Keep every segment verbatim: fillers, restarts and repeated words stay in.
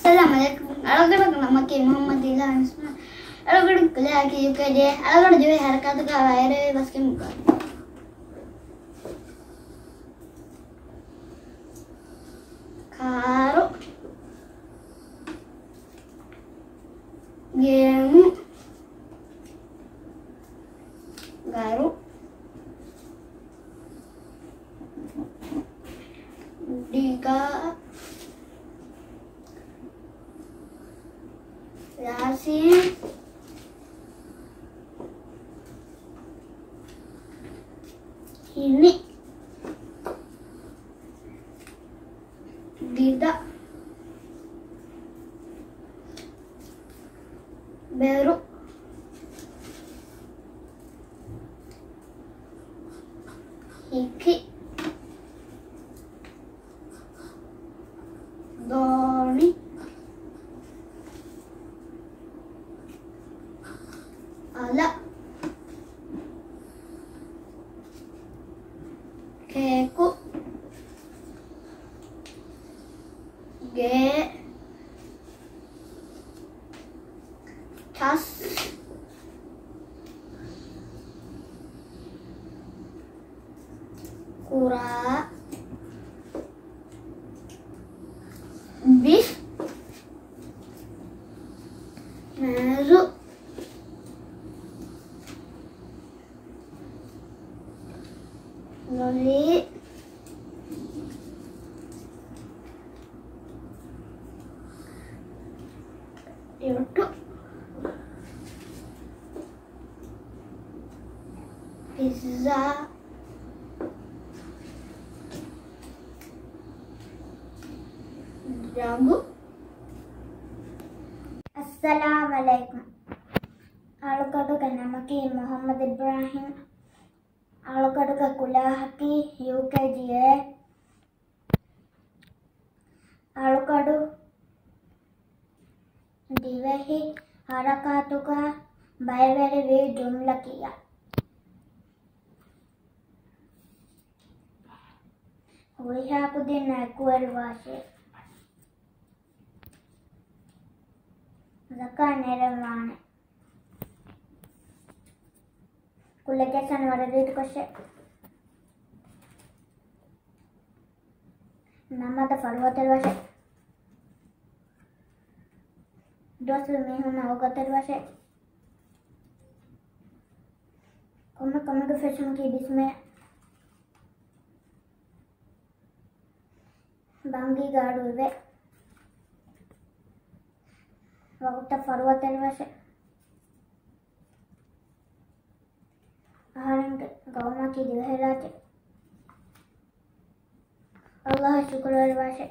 އައްސަލާމު ޢަލައިކުމް. އަޅުގަނޑުގެ ނަމަކީ މުޙައްމަދު އިލްހާމް އިސްމާޢީލް. އަޅުގަނޑު ކުލައަކީ ޔޫކޭޖީ. އަޅުގަނޑު ދިވެހި ހަރަކާތުގަ ވައިރުވެ ބަސްގެން ކުޅަނީ. ކާރު، ގޭމު، ގަރު، ޑިގާ، ޔާސީން، ހިނި، ގިދަ، ބެރު، ހިކި، ދޯނި، އަލަށް، ކޭކު، ގޭ، ޓަސް، ކުރާ، ބިސް، މޭޒު، ލޮލީ، ޔުޓު، ޕިއްޒާ، ޖަނބު. އައްސަލާމު ޢަލައިކުމް. އަޅުގަނޑުގެ ނަމަކީ މުޙައްމަދު އިބްރާހީމް. އަޅުގަނޑުގެ ކުލައަކީ ޔޫކޭޖީއޭ. އަޅުގަނޑު ދިވެހި ހަރަކާތުގަ ބައިވެރިވި ޖުމްލަ ކިޔާ. ހުރިހާ ކުދިންނަށް އެކުވެރިވާށޭ. ޒަކާތް ނެރެން ވާނެ. ކުލަ ޖައްސަން ވަރަށް ރީތިކޮށެއް. ނަމަދަށް ފަރުވާތެރިވާށޭ. ދުވަސްވީ މީހުންނަށް އޯގާތެރިވާށޭ. ކޮންމެ ކަމެއްގެ ފެށުމަކީ ބިސްމިއްލާ. ބަންގީގަ އަޑު އިވޭ. ވަގުތަށް ފަރުވާތެރިވާށޭ. އަހަރެންގެ ގައުމަކީ ދިވެހިރާއްޖެ. ﷲ އަށް ޝުކުރުވެރިވާށޭ.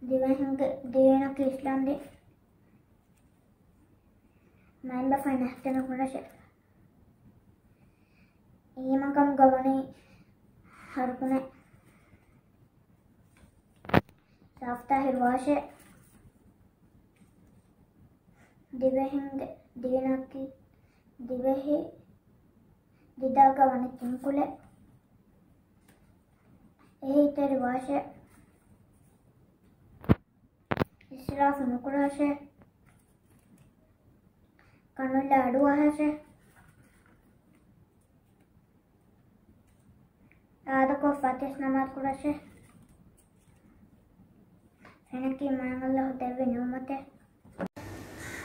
ދިވެހިންގެ ދީނަކީ އިސްލާމް ދީން. މައިންބަފައިން އިޙްސާނު ކުރާށޭ. އީމާންކަމުގަ ވަނީ ހަރުކުނެ ސާފުތާހިރު ވާށޭ. ދިވެހިންގެ ދީނަކީ ދިވެހި ދިދާގަ ވަނީ ތިން ކުލަ. އެހީތެރި ވާށޭ. އިސްރާފު ނުކުރާށޭ. ކަނުލާ އަޑުއަހާށޭ. އާދަކޮށް ފަތިސް ނަމާދު ކުރާށޭ. ފެނަކީ މާތް ﷲ ދެއްވި ނިޢުމަތެއް.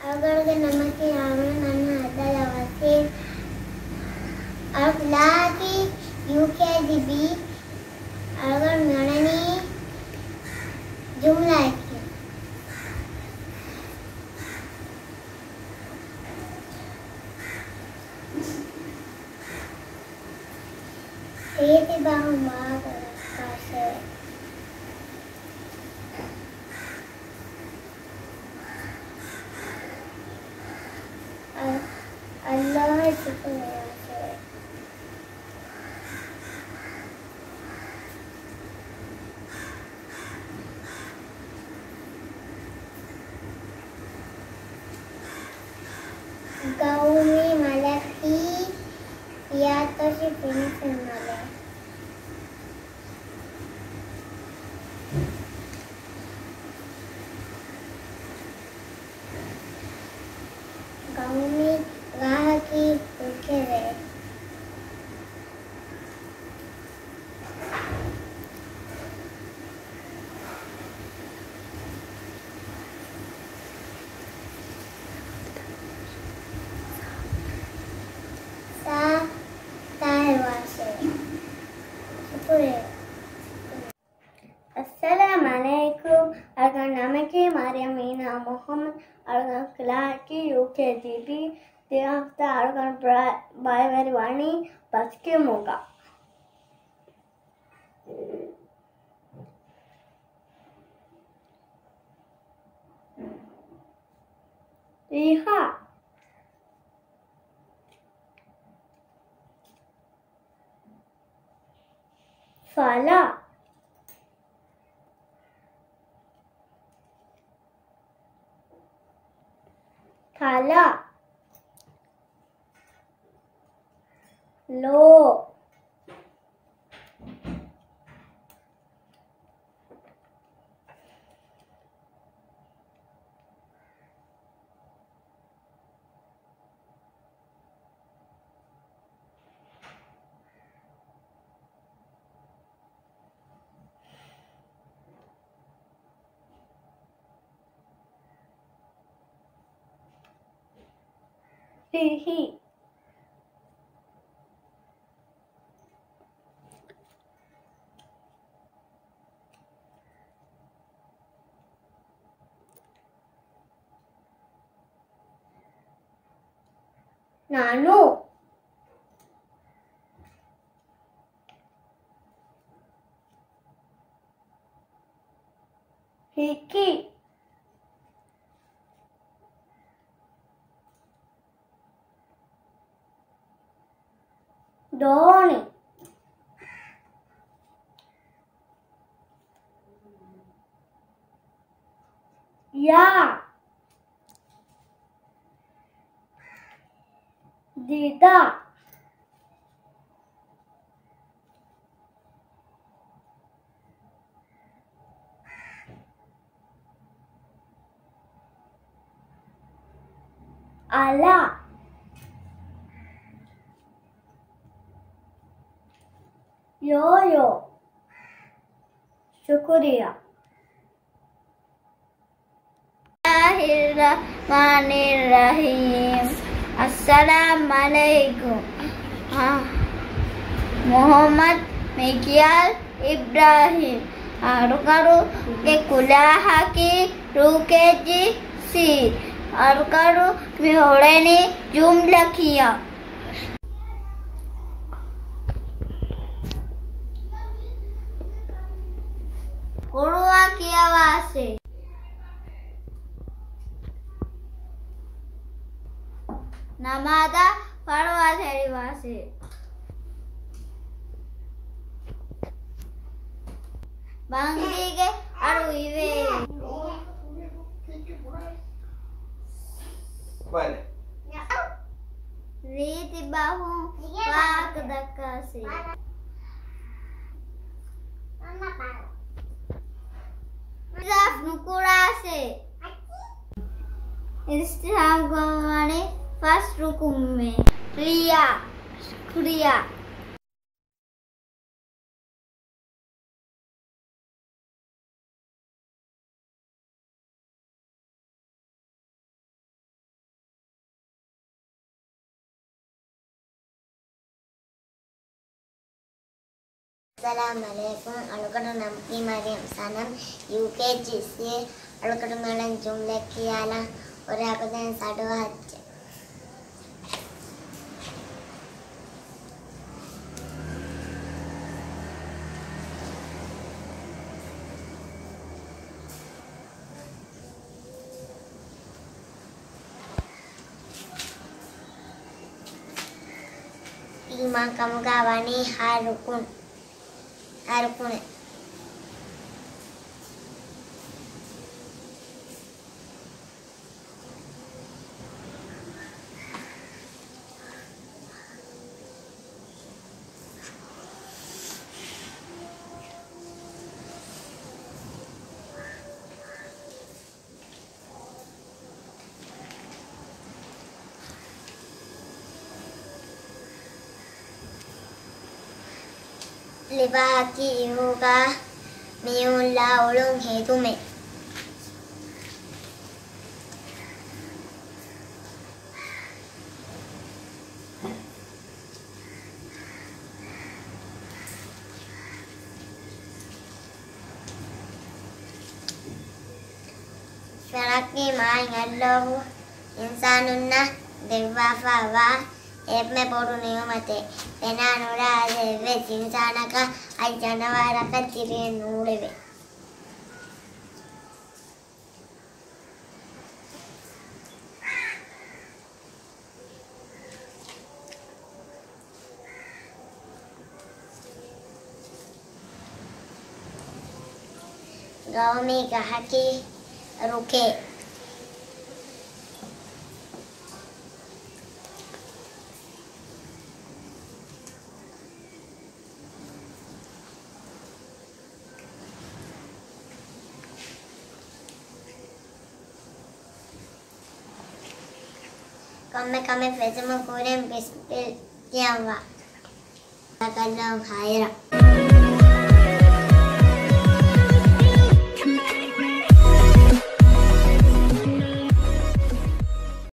އަޅުގަނޑުގެ ނަމަކީ އާމިނާ ނަންނަ އަދަލަ ވަސީމް. އަޅުގަނޑަކީ ޔޫކޭޖީ ބީ. އަޅުގަނޑު މިއުޅެނީ ޖުމްލައަކީ. ރީތި ބަހުން ވާހަކަ ދައްކާށޭ. އަ-، ﷲ އަށް ޝުކުރުވެރިވާށޭ. ގައުމީ މަލަކީ ފިޔަތޮށި ފިނިފިނި މަލެއް. ގައުމީ ރާހަކީ ހުކެރޭ. ސާ ތާހިރު ވާށޭ. ޝުކުރިއްޔާ. އައްސަލާމް ޢަލައިކުމް. އަޅުގަނޑު ނަމަކީ މަރިޔަމް މީނާ މުޙައްމަދު. އަޅުގަނޑު ކްލާސް އެކް ޔޫ ކޭ ޖީ ބީ. ދިވެހި ހަފްތާ އަޅުގަނޑު ބައިވެރިވަނީ ބަސްކިރުމުގަ. ރީހާ. ފަލާ. ތަލާ. ލޯ. ރިހި. ނަނު. ހިކި. ދޯނި. ޔާ. ދިދަ. އަލަ. ޔޯޔޯ. ޝުކުރިއްޔާ. بسم الله الرحمن الرحيم. އައްސަލާމް ޢަލައިކުމް. އާ، މުޙައްމަދު މިކިޔާލް އިބްރާހިމް. އަޅުގަނޑުގެ ކުލާހަކީ ޔޫ ކޭ ޖީ ސީ. އަޅުގަނޑު މި އުޅެނީ ޖުމްލަ ކިޔަން. ޤުރުއާން ކިޔަވާށޭ. ނަމާދާ ފަރުވާ ތެރިވާށޭ. ބަންގީގެ އަޑު އިވޭ. ރީތި ބަހުން ވާހަކަ ދައްކާށޭ. އިސްރާފް ނުކުރާށޭ. އިސްތިހާމް ކުރަންވަނީ ފަސް ރުކުންމެ. ރިޔާ. ޝުކުރިއްޔާ. އައްސަލާމް ޢަލައިކުމް. އަޅުގަނޑު ނަމަކީ މަރިޔަމް ސަނަމް، ޔޫ ކޭ ޖީ ސީ. އަޅުގަނޑު މިއުޅެނީ ޖުމްލަ ކިޔާލަން. އުރާކުދިން ސަޑު ހައްޖެއް. އީމާން ކަމުގަ ވަނީ ހަ ރުކުން، ހަ ރުކުނެއް. ލިބާކީ އިހުގަ މީހުންނާ އުޅުން ހެދުމެއް. ފަރާތްގެ މާތް ﷲ އިންސާނުންނަށް ދެއްވާފައިވާ އެންމެ ބޮޑު ނިޢުމަތެއް. ފެނާ ނުރާ އެއްވެސް އިންސާނަކަށް އަދި ޖަނަވާރަކަށް ދިރިއެއް ނޫޅެވޭ. ގައުމީ ގަހަކީ ރުކެއް. ކޮންމެ ކަމެއް ފެށުމުގެ ކުރިން ބިސްމިއްލާ ކިޔަންވާ. ޖަޒާކައްލާހު ޚައިރާ.